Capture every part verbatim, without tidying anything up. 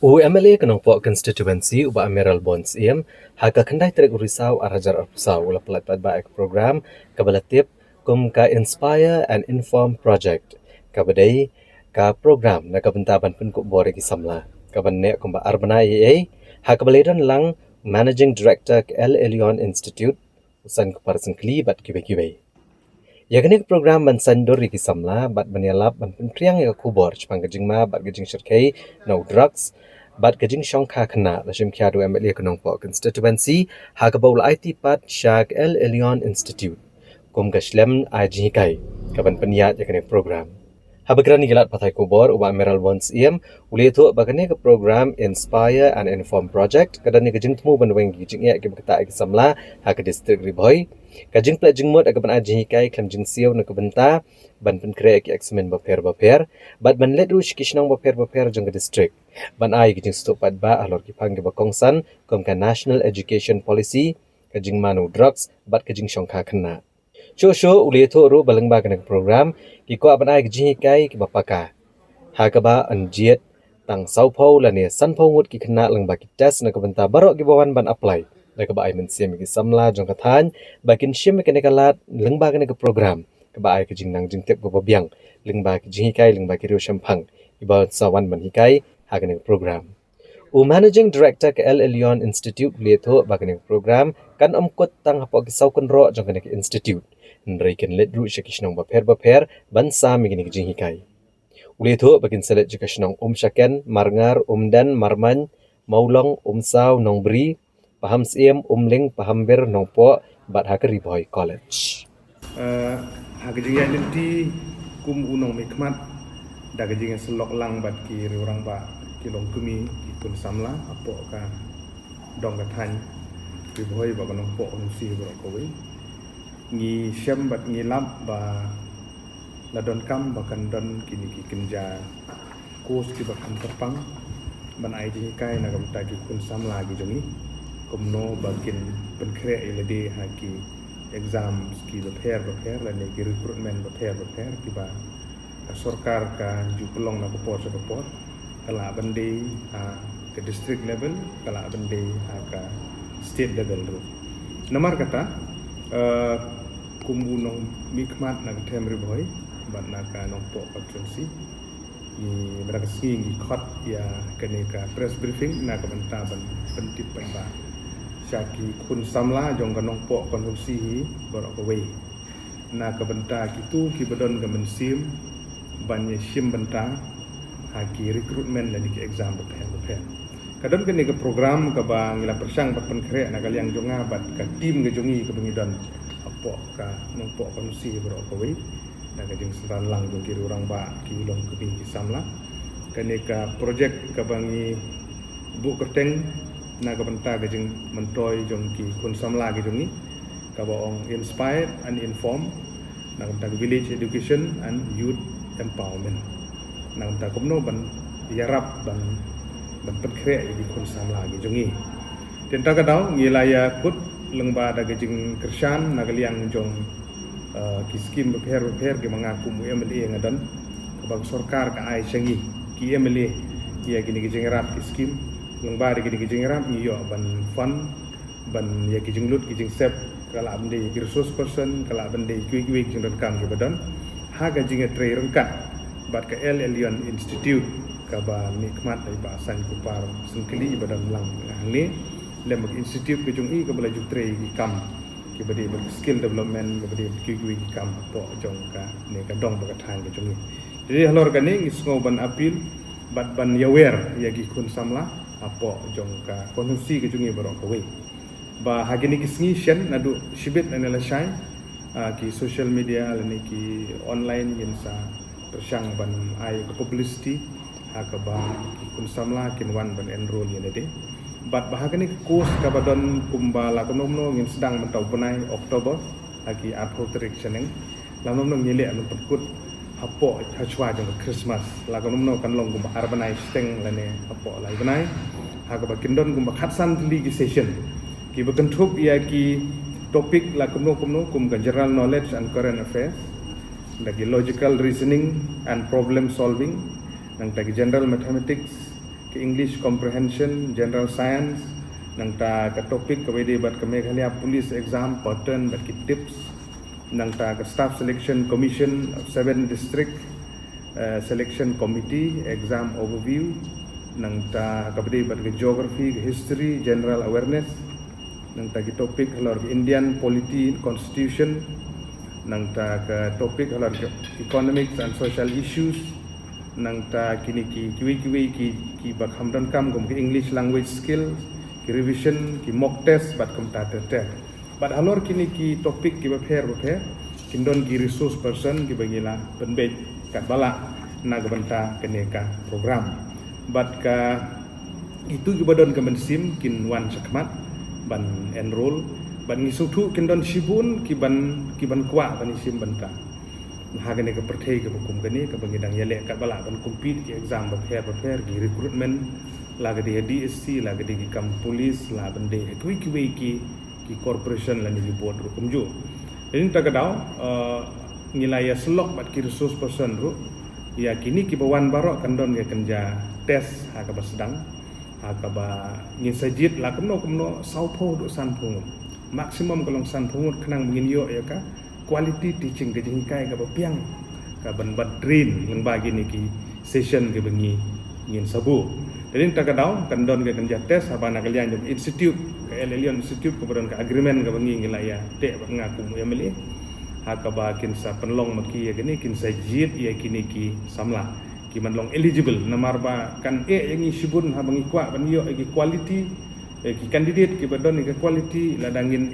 U M L A ka Nongpoh Constituency, u Bah Mayralborn Syiem, ha ka khyndai tarik u Risaw ar hajar arphew saw, u la pynlait paidbah ïa ka program kaba la tip kum ka Inspire and Inform Project, kaba dei ka program na ka bynta ban pynkup bor ïa ki samla, kaban neh kumba ar bnai ei ei, ha kaba la don lang Managing Director ka El Elyon Institute, u Sainkupar Syngkli bad kiwei kiwei. Ïa kane ka program ban saiñdur ïa ki samla bad ban ïalap ban pynphriang ïa ka khubor shaphang ka jingma bad ka jingshyrkhei na u drugs bad ka jingshongkha khynnah, la shim khia da u M L A ka Nongpoh Constituency, ha kaba u la aiti pat sha ka El Elyon Institute kum ka shlem ai jinghikai kaban pynïaid ïa kane ka program. Haba kren ïa ki lad pathai khubor, u Bah Mayralborn Syiem u la ïathuh ba kane ka program Inspire and Inform Project ka don ïa ka jingthmu ban weng ïa ki jingeh kiba ktah ïa ki samla ha ka district Ri Bhoi, ka jingpynleit jingmut ïa kaban ai jinghikai khlem jingsiew na ka bynta ban pynkhreh ïa ki exam bapher bapher bad ban leit ruh sha ki shnong bapher bapher jong ka district ban ai ïa ki jingsngewthuh paidbah halor ki phang kiba kongsan kum ka National Education Policy, ka jingma na u drugs bad ka jingshongkha khynnah. Shuh shuh u la ïathuh ruh ba lyngba kane ka program ki kwah ban ai ka jinghikai kiba paka, ha kaba yn jied tang sawphew lane sanphew ngut ki khynnah lyngba ki test na ka bynta baroh kiba wan ban apply, da kaba ai mynsiem ïa ki samla jong ka thaiñ ba kin shim ïa kane ka lad lyngba kane ka program, kaba ai ka jingnang jingtip kaba biang lyngba ki jinghikai lyngba ki riewshemphang kiba sa wan ban hikai ha kane ka program. U Managing Director ka El Elyon Institute u la ïathuh ba kane ka program kan ym kut tang hapoh ki saw kynroh jong kane ka institute, hynrei kin leit ruh sha ki shnong bapher bapher ban sam ïa kine ki jinghikai. U la ïathuh ba kin sa leit sha ka shnong Umshaken, Marngar, Umden, Marmain, Mawlong, Umsaw, Nongbri, Pahamsyiem, Umling, Pahambir, Nongpoh bad ha ka Ri Bhoi College. Eh, ha ka jingïaid lynti kum u nongmihkhmat, da ka jingïasyllok lang bad ki riewrangbah, ki longkmie, ki khun samla hapoh ka dong ka thaiñ Ri Bhoi bad ka Nongpoh Constituency baroh kawei, ngi shem bad ngi lap ba la donkam ba kan don kine ki kynja course kiba kham kyrpang ban ai jinghikai na ka bynta ki khun samla ki jong ngi, kumno ba kin pynkhreh ïa lade ha ki exams kiba pher bapher lane ki recruitment bapher bapher kiba ka sorkar ka ju pynlong na ka por sha ka por, ka lah ban dei ha ka district level, ka lah ban dei ha ka state level ruh. Namar kata, eh, kum u nongmihkhmat na ka them Ri Bhoi bad na ka Nongpoh Constituency, ngi mynta ka sngi ngi khot ïa kane ka press briefing na ka bynta ban pyntip paidbah sha ki khun samla jong ka Nongpoh Constituency hi baroh kawei, na ka bynta kito kiba don ka mynsiem ban ïa shim bynta ha ki recruitment lane ki exam bapher bapher. Ka don kane ka program kaba ngi la pyrshang ban pynkhreh na ka liang jong nga bad ka team ka jong ngi kaba ngi don hapoh ka Nongpoh Constituency baroh kawei, na ka jingsynran lang jong ki riewrangbah, ki longkmie, ki samla. Kane ka project kaba ngi buh kyrteng na ka bynta ka jingmyntoi jong ki khun samla ki jong ngi, kaba ong Inspired and Informed, na ka bynta ka Village Education and Youth Empowerment, na ka bynta kumno ban ïarap ban, ban pynkhreh ïa ki khun samla ki jong ngi. Te mynta ka daw ngi la ïa kut lyngba da ka jingkyrshan na ka liang jong, eh, ki skim bapher bapher kiba nga kum u M L A nga don, kaba ka sorkar ka ai sha ngi ki M L A ïa kine ki jingïarap ki skim. Lyngba da kine ki jingïarap ngi ïoh ban fund ban ïa ki jinglut ki jingsep, ka lah ban dei ki resource person, ka lah ban dei kiwei kiwei ki jingdonkam kiba don. Ha ka jingïatrei ryngkat bad ka El Elyon Institute kaba mihkhmat da i Bah Sainkupar Syngkli ba don lang hangne, lem bad ka institute ka jong i kaba la ju trei ki kam kiba dei bad skill development, kaba dei bad kiwei kiwei ki kam hapoh jong kane ka dong bad ka thaiñ ka jong i. Te dei halor kane ngi sngew ban appeal bad ban ïawer ïa ki khun samla hapoh jong ka constituency ka jong i baroh kawei, ba ha kine ki sngi shen naduh shibit lane lashai, ah, ki social media lane ki online ngin sa pyrshang ban ai ka publicity ha kaba ki khun samla kin wan ban enroll ïa lade. Bad ba ha kane ka course kaba don kumba la kumno kumno ngin sdang mynta u bnai October ha ki arphew tarik shaneng. La kumno kumno ngi leh ban pynkut hapoh hashwa jong ka Christmas. La kumno kumno kan long kumba ar bnai shiteng lane hapoh lai bnai, ha kaba kin don kumba khatsan tylli ki session kiba kynthup ïa ki topic la kumno kumno kum ka general knowledge and current affairs, da ki logical reasoning and problem solving, nangta ki general mathematics, English Comprehension, General Science, nangta ka topic kaba ïadei bad ka Meghalaya Police Exam pattern bad ki tips, nangta ka Staff Selection Commission of Seven District, eh, Selection Committee Exam Overview, nangta kaba ïadei bad ka Geography, ka History, General Awareness, nangta ki topic halor ka Indian Polity Constitution, nangta ka topic halor ka Economics and Social Issues, nangta kine ki kiwei kiwei ki kiba kham donkam kum ki English language skills, ki revision, ki mock test bad kumta ter ter. Bad halor kine ki topic kiba pher ba pher kin don ki resource person kiba ngi la pynbeit katba lah na ka bynta kane ka program. Bad ka itu kiba don ka mynsiem kin wan shakhmat ban enroll. Bad ngi sngewthuh kin don shibun kiban kiban kwah ban ïashim bynta ha kane ka pyrthei kaba kum kane kaba ngi dang ïaleh katba lah ban compete ki exam ba pher ba pher, ki recruitment, la ka dei ha D S C, la ka dei ki kam police, la ban dei ha kiwei kiwei ki ki corporation lane ki board ruh kumjuh. Te nangta ka daw, eh, ngi la ïa sylok bad ki resource person ruh ïa kine kiba wan baroh kan don ka kynja test ha kaba sdang, ha kaba ngin sa jied la kumno kumno sawphew haduh sanphew ngut. Maximum ka long sanphew ngut khnang ba ngin ïoh ïa ka quality teaching, ka jinghikai kaba biang, kaban bad train lyngba kine ki session kiba ngi ngin sa buh. Te nangta ka daw kan don ka kynja test haba na ka liang jong institute, ka L L Institute kaba don ka agreement kaba ngi ngi la ïa teh bad nga kum u M L A, ha kaba kin sa pynlong ma ki ïa kine, kin sa jied ïa kine ki samla ki man long eligible, namar ba kan eh ïa ngi shibun haba ngi kwah ban ïoh ïa ki quality, eh, ki candidate kiba don ïa ka quality, lada ngin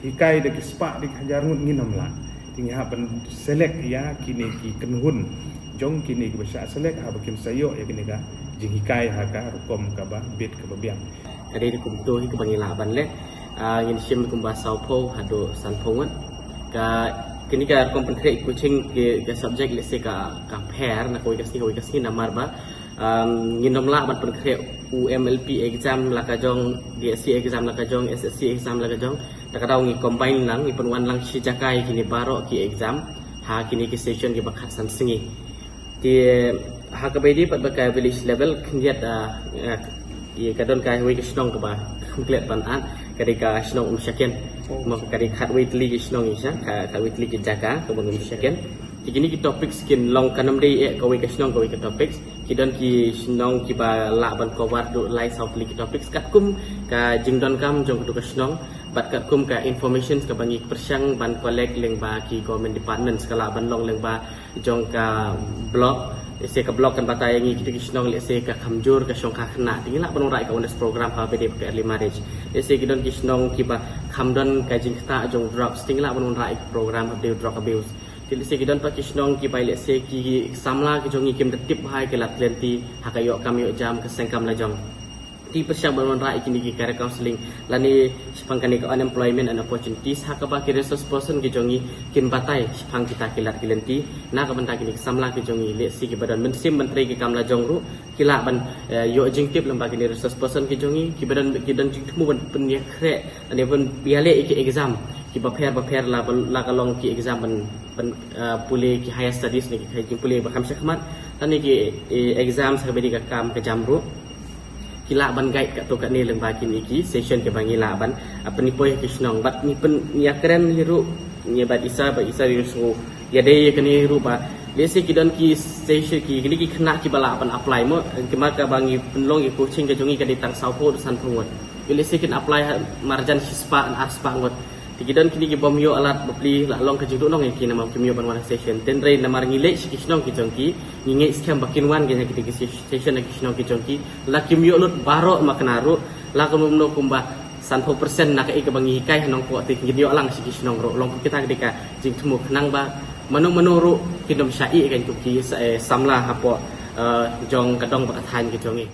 hikai da ki spah da ki hajar ngut ngin ym lah. Te ngi hap ban select ïa kine ki kynhun jong kine kiba shah select haba kin sa ïoh ïa kine ka jinghikai ha ka rukom kaba bit kaba biang. Ka dei kumto hi kaba ngi lah ban leh. Ah, ngin shim kumba sawphew haduh sanphew ngut. Ka kine ka rukom pynkhreh coaching ki, ka subject lehse ka ka pher na kawei ka sngi kawei ka sngi namar ba, um, ngin ym lah ban pynkhreh u M L P exam la ka jong, D S C exam la ka jong, S S C exam la ka jong. Ta ka daw ngi combine lang, ngi pynwan lang shi jaka ïa kine baroh ki exam ha kine ki session kiba khatsan sngi. Te ha kaba ïadei pat bad ka village level khyndiat, ah, ah, ïa ka don kawei ka shnong kaba kham klet ban add, ka dei ka shnong Umshaken. Mo, ka dei khatwei tylli ki shnong ïa sha, ka, khatwei tylli ki jaka kaba Umshaken. Te kine ki topics kin long kan ym dei eh kawei ka shnong kawei ka topics. Ki don ki shnong kiba lah ban cover haduh lai saw tylli ki topics katkum ka jingdonkam jong kato ka shnong bad katkum ka information kaba ngi pyrshang ban collect lyngba ki government departments, ka lah ban long lyngba jong ka block. Lehse ka block kan batai ïa ngi kito ki shnong, lehse ka Kham Jur, ka Shongkha Khynnah, te ngi lah ban wanrah ïa ka awareness program haba ïadei bad ka early marriage. Lehse ki don ki shnong kiba kham don ka jingktah jong drugs, te ngi lah ban wanrah ïa ka program haba ïadei drug abuse. Te lehse ki don pat ki shnong kiba, lehse ki samla ki jong ngi kim da tip bha ïa ki lad ki lynti ha ka ïoh kam ïoh jam, ka seng kam lajong. Te pyrshang ban wanrah ïa kine ki career counselling lane shaphang kane ka unemployment and opportunities, ha kaba ki resource person ki jong ngi kin batai shaphang kita ki lad ki lynti na ka bynta kine ki samla ki jong ngi, lehse kiba don mynsiem ban trei ki kam lajong ruh ki lah ban, eh, ïoh jingtip lyngba kine resource person ki jong ngi, kiba don, ki don jingthmu ban pynïakhreh lane ban ïaleh ïa ki exam kiba pher ba pher, la, la ka long ki exam ban, ban, eh, pule ki higher studies ne ki jingpule ba kham shakhmat lane ki, eh, exam ha kaba ïadei ka kam ka jam ruh. Ki lah ban guide katto katne lyngba kine ki session kiba ngi lah ban, ah, pynpoi ha ki shnong bad ngi pyn, ngi ïakren hi ruh ngi bad isa, bad isa ruh shu ïadei ïa kane ruh ba lehse ki don ki session ki, kine ki khynnah kiba lah ban apply mo, ki, namar kaba ngi pynlong ïa ka coaching ka jong ngi ka dei tang sawphew haduh sanphew ngut. Lehse kin apply ha marjan shispah ne arspah ngut. Te ki don kine ki bym ïoh lad bapli, la long ka jingduhnong ïa ki namar kim ïoh ban wan ha session. Hynrei namar ngi leit sha ki shnong ki jong ki, ngi ngeit skhem ba kin wan ki ha kine ki session ha ki shnong ki jong ki. La kim ïoh lut baroh makna ruh, la kumno kumno kumba sanphew percent na kaei kaba ngi hikai ha Nongpoh te kin ïoh lang sha ki shnong ruh. Long kumta ka dei ka jingthmu khnang ba mano mano ruh kin ym shah ïeh ïa ka jingkut ki sa, eh, samla hapoh, eh, jong ka dong bad ka thaiñ ki jong ngi.